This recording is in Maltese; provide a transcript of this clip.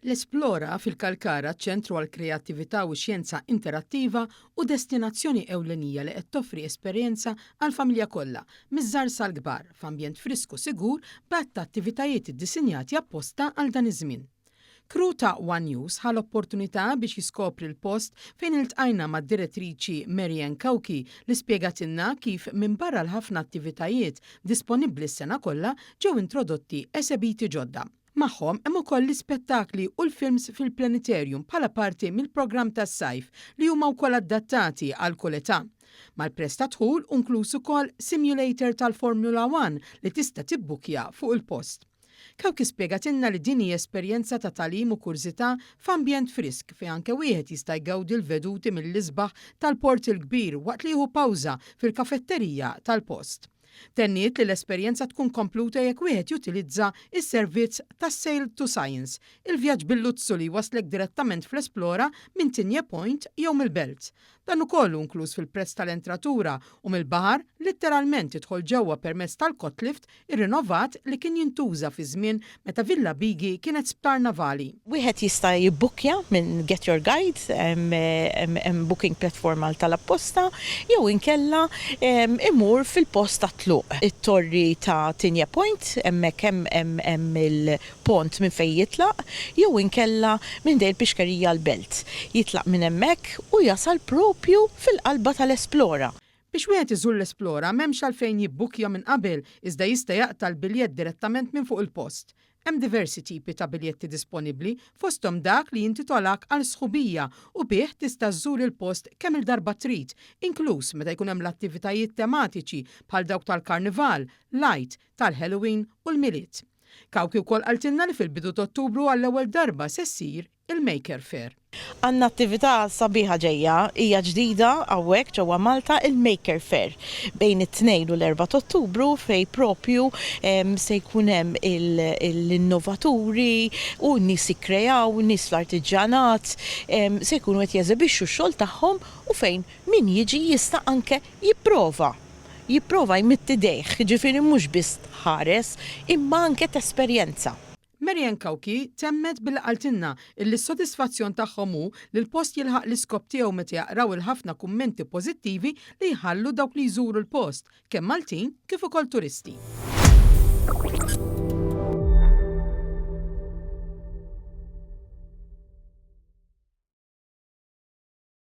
L-Esplora fil-Kalkara, ċentru għall-kreattività u x-xjenza interattiva u destinazzjoni ewlenija li qed toffri esperjenza għall-familja kollha, miż-żgħar sal-kbar, f'ambjent frisk u sigur b'għadd ta' attivitajiet iddisinjati apposta għal dan iż-żmien. Crew ta' one News ħa l-opportunità biex jiskopri l-post fejn iltqajna mad-direttriċi Marianne Cauchi li spjegatilna kif minbarra l-ħafna attivitajiet disponibbli s-sena kollha ġew introdotti esebiti ġodda. Magħhom hemm ukoll l-ispettakli u l-films fil-Planetarium bħala parti mill-programm tas-sajf li huma wkoll adattati għal kull età. Mal-prezz tad-dħul hu nkluż ukoll simulator tal-Formula One li tista' tibbukkja fuq il-post. Cauchi spjegatilna li din hi esperjenza ta' tagħlim u kurżità f'ambjent frisk fejn anke wieħed jista' jgawdi l-veduti mill-isbaħ tal-Port il-Kbir waqt li jieħu pawża fil-kafetterija tal-post. Tenniet li l-esperjenza tkun kompluta jekk wieħed jutilizza s-servizz tas-Sail to Science, il-vjaġġ bil-luzzu li jwasslek direttament fl-Esplora minn Tigné Point jew mill-Belt. Dan ukoll hu inkluż fil-prezz tal-entratura u mill-baħar litteralment tidħol ġewwa permezz tal-cot lift irrinovat li kien jintuża fi żmien meta Villa Bighi kienet sptar navali. Wieħed jista' jibbukkja minn Get Your Guide, hemm booking platform għal tal-apposta, jew inkella imur fil-post tat-tluq. It-torri ta' Tigné Point, hemmhekk hemm il-pont minn fejn jitlaq, jew inkella minn ħdejn il-Pixkerija l-Belt. Jitlaq minn hemmhekk u jasal proprju fil-qalba tal-Esplora. Biex wieħed iżur l-Esplora m'hemmx għalfejn jibbukkja minn qabel iżda jista' jaqta' l-biljett direttament minn fuq il-post. Hemm diversi tipi ta' biljetti disponibbli, fosthom dak li jintitolak għal sħubija u bih tista' żżur il-post kemm-il darba trid, inkluż meta jkun hemm l-attivitajiet tematiċi bħal dawk tal-Karnival, l-Għid, tal-Halloween u l-Milied. Cauchi wkoll qaltilna li fil-bidu t'Ottubru għall-ewwel darba se ssir il-Maker Faire. Għandna attività sabiħa ġejja, hija ġdida hawnhekk ġewwa Malta, il-Maker Faire bejn it-Tnejn u l-Erbgħa t'Ottubru fejn propju se jkun hemm l-innovaturi u n-nies jikkreaw, nies fl-artiġġjanat se jkunu qed jeżebixxu x-xogħol tagħhom u fejn min jiġi jista' anke jipprova, jipprova jmidd idejh, jiġifieri mhux biss tħares imma anke tesperjenza. Marianne Cauchi temmet billi qaltilna illi s-sodisfazzjon tagħhom hu li l-post jilħaq l-iskop tiegħu meta jaqraw il-ħafna kummenti pożittivi li jħallu dawk li jżuru l-post, kemm Maltin kif ukoll turisti.